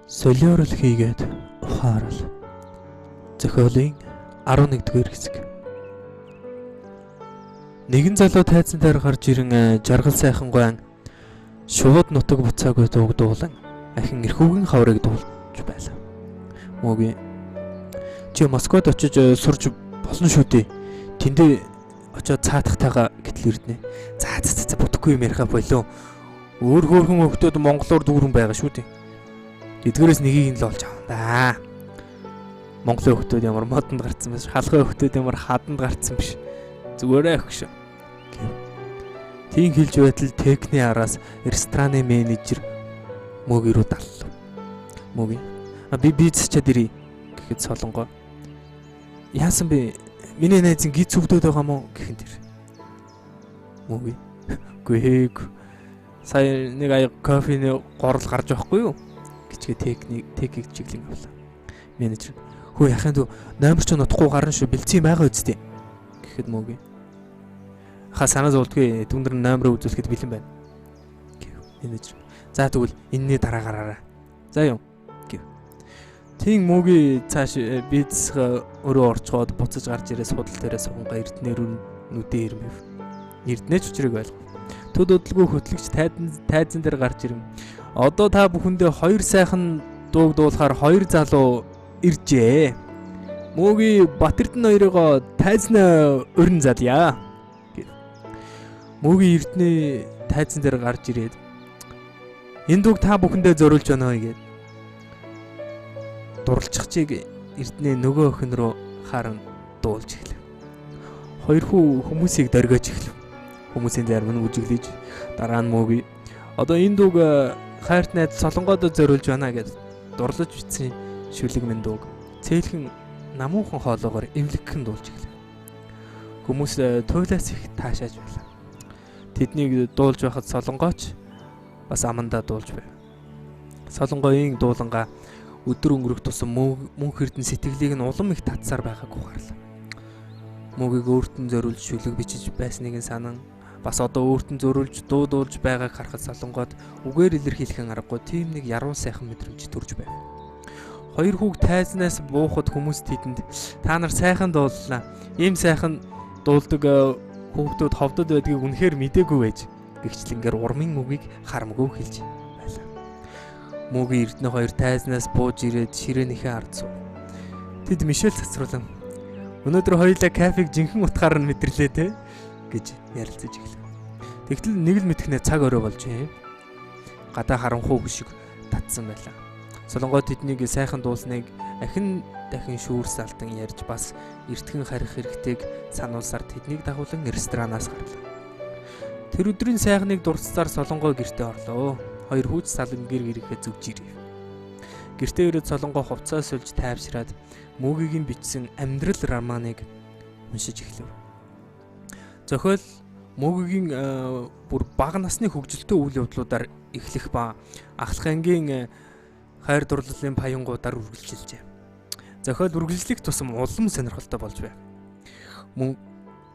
Солиорл хийгээд ухаарал. Зохиолын 11-р хэсэг. Нэгэн залуу тайзан дээр гарч ирэн жаргал сайхан гуайн шувууд нутаг буцаагүй дууг дуулан ахин эрхүүгэн хаврыг дуулж байлаа. Мөгийн чи Москвад очиж сурч болно шүү дээ. Тэндээ очиод цаатахтайгаа гэтэл ирднэ. За за за бүтэхгүй юм яриха болов. Өөр хөөрхөн өгтөд монголоор дүүрэн байгаа шүү дээ. Эдгээрээс нэгийг нь л олж авна да. Монголын хүмүүс ямар модонд гарцсан биш, халгай хүмүүс ямар хаданд гарцсан биш. Зүгээрээ өгш. Тийм хэлж байтал техний араас рестораны менежер мөг рүү даллав. Мөг. А би бизнес чад ирье гэхэд Солонгоо. Яасан бэ? Миний найз нь гиз өвдөд байгаа мó гэхэн тэр. Мөг. Үгүй ээ. Сая нэг аяг кофений горл гарч байхгүй юу? Гिचгээ техник техник чиглэн авлаа. Менежер. Хөө яхин дүү номер ч нутахгүй гарна шүү бэлдсэн юм байгаа үсттэй. Гэхэд мөг. Ха санаа зовлдгүй түндэр номероо үзүүлэхэд бэлэн байна. Гэв менежер. За тэгвэл энэний дараа гараарай. За юм. Гэв. Тийм мөгийн цааш бизнес өрөө орцгоод буцаж гарч ирээ судал дээрээ сунгаа эрдэнэ рүү нүдэ ирмэв. Эрдэнэ ч учрыг ойлгов. Төд удалгүй хөтлөгч тайзан дээр гарч ирэв. Одоо та бүхэндээ хоёр сайхан дууг дуулахаар хоёр залуу иржээ. Мөгийн Батэрдэн хоёрыгоо тайзнаа өрн залъя. Гэв. Мөгийн Эрдэнэ тайзан дээр гарч ирээд энэ дууг та бүхэндээ зориулж байна гээд дурлцахчийг Эрдэнэ нөгөө охин рүү харан дуулж эхлэв. Хоёр хүү хүмүүсийг дөргиож эхлэв. Хүмүүсийн зарим нь үжиглэж дараа нь мөгийн одоо энэ дууг хайрт найз Солонгоод зориулж байна гэж дурлаж бичсэн шүлэг минь дууг цээлхэн намуухан хоолоогоор эмнэлэгхэн дуулж эхлэв. Хүмүүс туйлаас их таашааж байлаа. Тэднийг дуулж байхад Солонгооч бас амандаа дуулж байв. Солонгоён дуулангаа өдөр өнгөрөх тусам мөнх эрдэнэ сэтгэлийг нь улам их татсаар байгааг ухаарлаа. Мөгийг өөрт нь зориулж шүлэг бичиж байсныг нь санан бас одоо өөрт нь зориулж дуу дуулж байгааг харахад Солонгоод үгээр илэрхийлэхэн аргагүй тийм нэг яруу сайхан мэдрэмж төрж байв. Хоёр хүүг тайзнаас буухад хүмүүс тэдэнд та нар сайхан дууллаа. Ийм сайхан дуулдаг хүүхдүүд ховдод байдгийг үнэхээр мдээгүй байж гэгчлэнгээр урмын үгийг харамгүй хэлж байлаа. Мөгийн Эрдэнэ хоёр тайзнаас бууж ирээд ширээнийхээ ард суув. Тэд Мишель цацруулан өнөөдөр хоёулаа кафег жинхэнэ утгаар нь мэдэрлээ те гэж ярилцаж эхлэв. Тэгтэл нэг л мэтгэнэ цаг орой болжээ. Гадаа харанхуй хөшиг татсан байлаа. Солонгоо тэднийг сайхан дуулсныг ахин дахин шүүрс алтан ярьж бас эртхэн харих хэрэгтэйг сануулсаар тэднийг дагуулan ресторанаас гарлаа. Тэр өдрийн сайхныг дурдсаар Солонгоо гэртээ орлоо. Хоёр хүүч салан гэр гэрийнхээ зүгж ирэв. Гэртээ ирээд Солонгоо хувцаа сольж тайвшраад Мөгийн бичсэн амьдрал романыг уншиж эхлэв. Зохиол Мөгийн бүр бага насны хөгжилтэй үйл явдлуудаар эхлэх ба ахлах ангийн хайр дурлалын паянгуудаар үргэлжилжээ. Зохиол үргэлжлэх тусам улам сонирхолтой болж байв. Мөн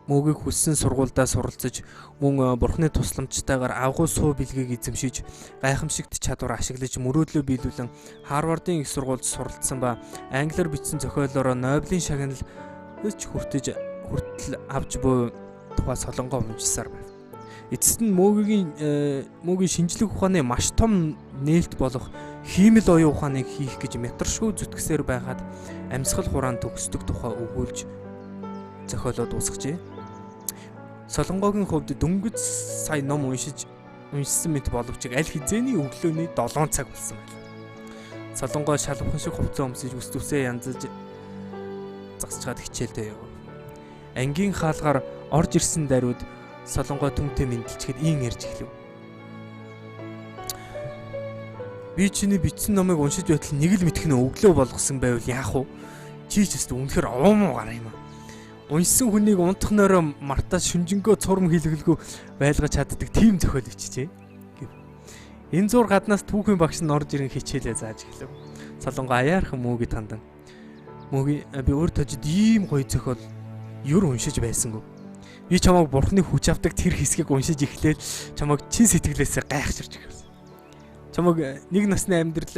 Мөгийг хүссэн сургуульдаа суралцаж мөн бурхны тусламжтайгаар авгуу суу бэлгийг эзэмшиж гайхамшигт чадвар ашиглаж мөрөөдлөө биелүүлэн Харвардын их сургуульд суралцсан ба англиар бичсэн зохиолоороо Нобелийн шагнал ч хүртэж хүртэл авч буй тухай Солонгоо уншсаар байв. Эцэст нь Мөгийн шинжлэх ухааны маш том нээлт болох хиймэл оюун ухааныг хийх гэж метршгүй зүтгэсээр байхад амьсгал хураан төгсдөг тухай өгүүлж зохиолоо дуусгажээ. Солонгогийн хувьд дөнгөж сая ном уншсан мэт боловч аль хэзээний өглөөний 7 цаг болсон байл. Солонгоо шалавхан шиг хувцас өмсөж үс төсөө янзалж засчгаад хичээлдээ яв. Ангийн хаалгаар орж ирсэн даруйд Солонгоо түнтэй мэндэлчихэд ийн ярьж эхлэв. Би чиний бичсэн номыг уншиж байтал нэг л мэтгэн өглөө болгосон байвал яах вэ? Чи ч өстө үнэхээр уумуу гар юм аа. Уншсан хүнийг унтах нөрөө мартаад шүнжэнгөө цурм хийлгэлгүй байлгаж чаддаг тийм зохиол бичжээ. Гэв. Энэ зур гаднаас түүхийн багш нь орж ирэн хичээлээ зааж эхлэв. Солонгоо аяархан Мөгийн тандан. Мөгийн би өөр тожид ийм гоё зохиол юр уншиж байсангүй. Би чамайг бурхны хүч авдаг тэр хэсгийг уншиж эхлээд чамайг чин сэтгэлээсээ гайхширч эхэлсэн. Чамаг нэг насны амьдрал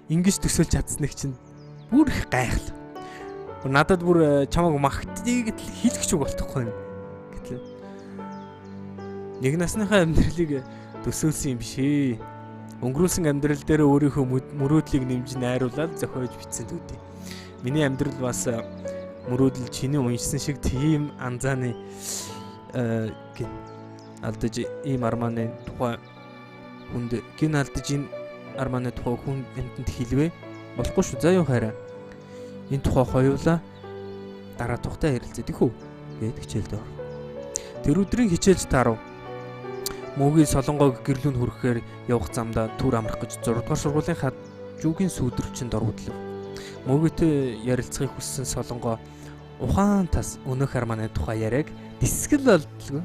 ингэж төсөөлж чадсныг чинь бүр их гайхал. Надад бүр чамаг магтдгийг л хэлэх ч үг болтохгүй юм гэтлээ. Нэг насныхаа амьдралыг төсөөлсөн юм биш ээ. Өнгөрүүлсэн амьдрал дээр өөрийнхөө мөрөөдлийг нэмж найруулад зохиож бичсэн төдий. Миний амьдрал бас мөрөөдөл чиний уншсан шиг тийм анзааны гин алдаж ийм армааны тухай хүнд гин алдаж энэ армааны тухай хүн амьтанд хэлвэ болохгүй шүү. За юу хайраа. Энэ тухай хоёулаа дараа тухтай ярилцаад их үү гэд хичээлд оров. Тэр өдрийн хичээлж таарав. Мөгийн солонгог гэрлүүн хүрэхээр явах замдаа түр амрах гэж 6 дугаар сургуулийн хажуугийн сүүдрчинд орводлоо. Мөгөөтэй ярилцахыг хүссэн солонгоо ухаан тас өнөөх армааны тухай яриаг дисгэл болдгоо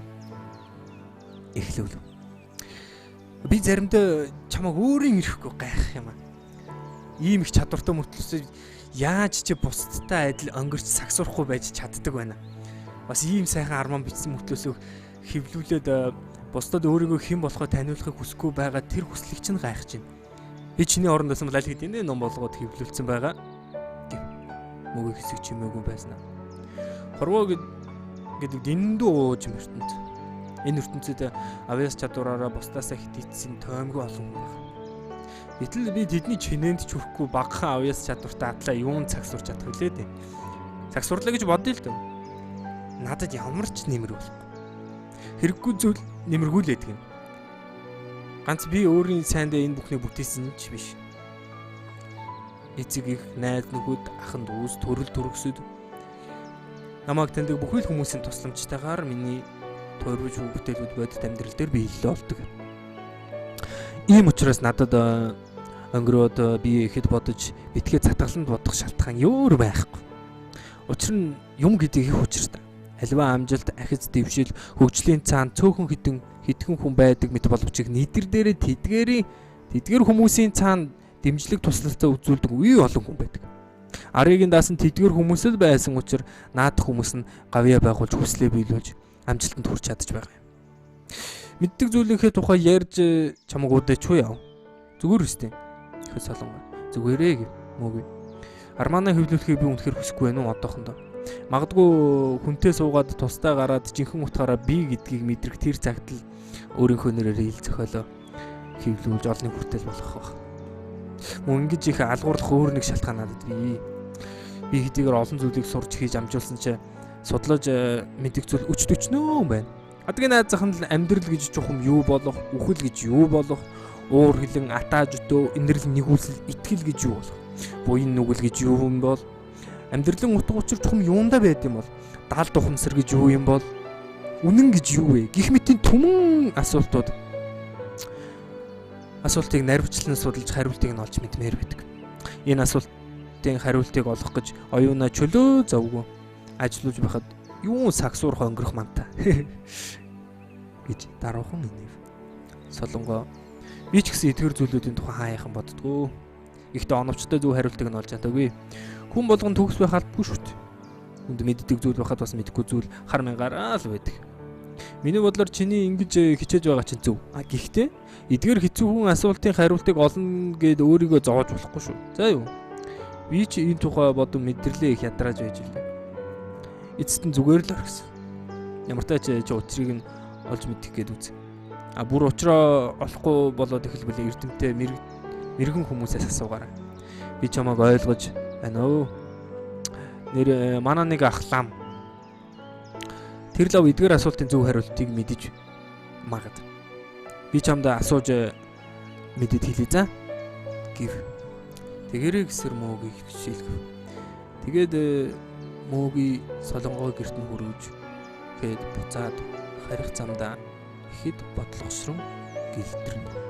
эхлэв. Би заримдаа чамайг өөрийн ирэхгүй гайхах юм аа. Ийм их чадвартай мөртлөөсөө яаж чи бусдтай адил өнгөрч сагсуурахгүй байж чаддаг байна. Бас ийм сайхан арман бичсэн мөртлөөсөө хэвлүүлээд бусдад өөрийгөө хэн болохоо таниулахыг хүсэхгүй байгаа тэр хүслийг чинь гайхаж байна. Би чиний оронд байсан бол аль хэдийн ном болгоод хэвлүүлсэн байгаа. Гэв. Мөгөө хэсэг чимээгүй байсан. Хорвоо гэдэг дэндүү ууж юм ертөнц. Энэ ертөнцид авьяас чадвараараа бусдаасаа хитийцсэн тоймгүй олон хүн байна. Гэтэл би тэдний чинээнд ч хүрэхгүй багахан авьяас чадвартай атлаа юун цагсурч чадах вүлээ дээ. Цагсурлаа гэж бодъё л дөө. Надад ямар ч нэмэр болохгүй. Хэрэггүй зүйл нэмэргүй л байдаг юм. Ганц би өөрийн сайндаа энэ бүхнийг бүтээсэн ч биш. Эцэг их, найз нөхөд, ахан дүүс, төрөл төрөксөд намайг таньдаг бүхэл хүмүүсийн тусламжтайгаар миний туйрвж бүтээлүүд бодит амьдрал дээр биелэл болдог. Ийм учраас надад өнгөрөөд би ихэд бодож битгий цатгаланд бодох шалтгаан өөр байхгүй. Учир нь юм гэдэг их учиртай. Аливаа амжилт, ахиц дэвшил, хөгжлийн цаана цөөхөн хитгэн хүн байдаг мэт боловч нийтэр дээрээ тэдгээр хүмүүсийн цаана дэмжлэг туслалцаа үзүүлдэг үе олон хүн байдаг. Арыг нь даасан тэдгээр хүмүүс л байсан учраас наадах хүмүүс нь гавьяа байгуулж хүслээ биелүүлж амжилтанд хүрч чадаж байгаа юм. Мэддэг зүйлийнхээ тухай ярьж чамаг удаач уу яв. Зүгээр үстэй. Ихэд солонгоо. Зүгээрээ гэв. Мөгүй. Арманаа хэвлүүлэхийг би үнэхээр хүсэхгүй байна уу одоохондоо. Магадгүй хүнтэй суугаад тусдаа гараад жинхэнэ утгаараа би гэдгийг мэдрэх тэр цагт л өөрийнхөө нэрээр ил зохиолоо хэвлүүлж олонний хүртэл болох байх. Мөн ингэж их алгуурлах өөр нэг шалтгаан надад бий. Би хэдийгээр олон зүйлийг сурч хийж амжуулсан ч судлаж мэддэг зүйл өч төчнөө юм байна. Адгийн найз зах нь л амьдрал гэж чухам юу болох, үхэл гэж юу болох, уур хилэн, атаа жөтөө, инэрл нэгүсэл, итгэл гэж юу болох, буян нүгэл гэж юу юм бол, амьдралын утга учир чухам юундаа байд юм бол, даалд ухамсар гэж юу юм бол, үнэн гэж юу вэ? Гэх мэтийн түмэн асуултууд асуултыг наривчлан судалж хариултыг нь олж мэдмээр байдаг. Энэ асуултын хариултыг олох гэж оюунаа чөлөө завгүй ажиллаж байхад юун сагсуурх өнгөрөх манта гэж даруухан инээв. Солонгоо би ч гэсэн эдгэр зүйлүүдийн тухай хаяахан боддгоо. Гэхдээ оновчтой зөв хариултыг нь олж чадаагүй. Хүн болгон төгс байх албагүй шүү дээ. Хүнд мэддэг зүйл байхад бас мэдэхгүй зүйл хар мянгаараа л байдаг. Миний бодлоор чиний ингэж хичээж байгаа чинь зөв. А гэхдээ эдгээр хэцүүхэн асуултын хариултыг олно гэд өөрийгөө зовоож болохгүй шүү. За юу? Би ч энэ тухай бодон мэдрлээ их ядрааж байж илээ. Эцэст нь зүгээр л орхисон. Ямар ч тач чи учрыг нь олж мэдэх гээд үз. А бүр учраа олохгүй болоод эхэлбэл эрдэмтэй мэрэгэн хүмүүсээс асуугаарай. Би чамайг ойлгож байна өө. Нэр манай нэг ах лам. Тэр лав эдгээр асуултын зөв хариултыг мэдэж магад. Би чамд асууж мэдээд хэлье за. Гэв. Тэгэрээ гэсэр мөөгийг хичээлгэв. Тэгээд мөөгийн солонгоо гэрт нь хөргөж гээд буцаад харих замдаа ихэд бодлогошрон гэлтрэн.